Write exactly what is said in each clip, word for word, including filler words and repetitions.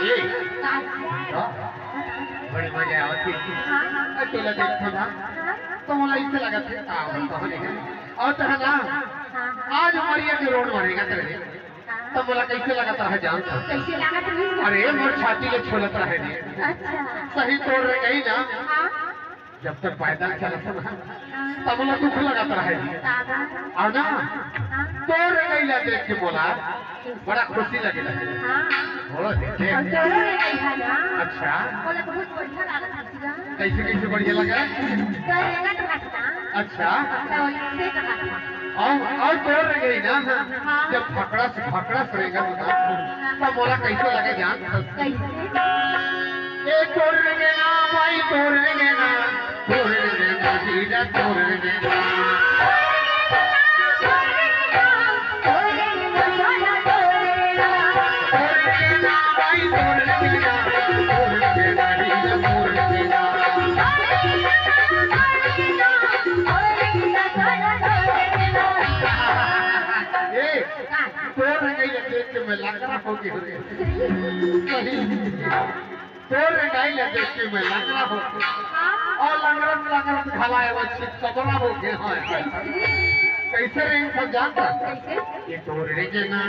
ए, का? हाँ? बड़े मजा आवत हे। हाँ। ए, तोला देखथों ना, हाँ। त मोला अइसे लगत हे, का बोलत हों रे? अउ त हे ना, हाँ। आज मरिया के रोड म रेंगत रहें, त मोला कइसे लगत रहे जानथस? कइसे लगत रहे? अरे, मोर छाती ल छोलत रहे रे। अच्छा। सही तोर रेंगई ना। हाँ। जब तक पैदल चलत हन, तब मोला दुख लगत रहे। दादा। अउ ना, हाँ। तोर रेंगई ला देख के मोला बड़ा खुशी लगे लगे। हाँ। ओ, देखे। अउ तोरो रेंगई हे ना। अच्छा। मोला बहुत बढ़िया लागत हे। कइसे, कइसे बढ़िया लगे? तो रेंगत रहत ना। अच्छा। तो ऐसे करत हे। अउ, अउ तोर रेंगई ना, हाँ। जब फकड़स, फकड़स रेंगत ना, त मोला कइसे लगे जानथस? कइसे? ए तोर रेंगना भाई, तोर रेंगना, तोर रेंगना, जीजा तोर रेंगना। तोर रेंगना भाई, तोर रेंगना, तोर रेंगना, जीजा तोर रेंगना। ए, तोर रेंगई देख के मैं लंगड़ा हो गे हों रे। सही। तोर रेंगई ला देख के मैं लंगड़ा हो गे। हाँ। अउ लंगड़त लंगड़त घला हे वो छिप सबरा हो गे हों। कइसे रेंगथस जानथस? कइसे? ए तोर रेंगना,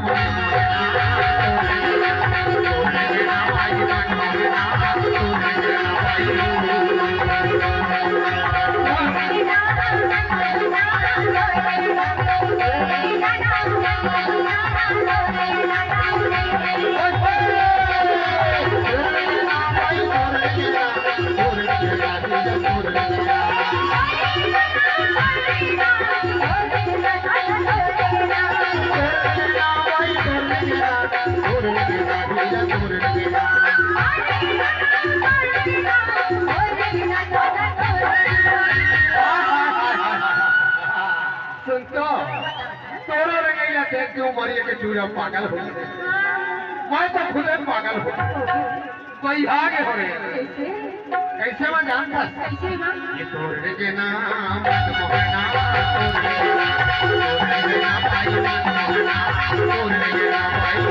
तोर रेंगना, भाई, तोर रेंगना, भाई। सुन तो, तोर रेंगई ला देख के मरिया के टूरा पागल हो गे। मैं तो खुदे पागल हो गे। कोई आगे हो रे। कइसे? कइसे मैं जानथस? कइसे मैं? ए तोर रेंगना, मन मोहना, तोर रेंगना, तोर रेंगना, भाई, मन मोहना, तोर रेंगना, भाई।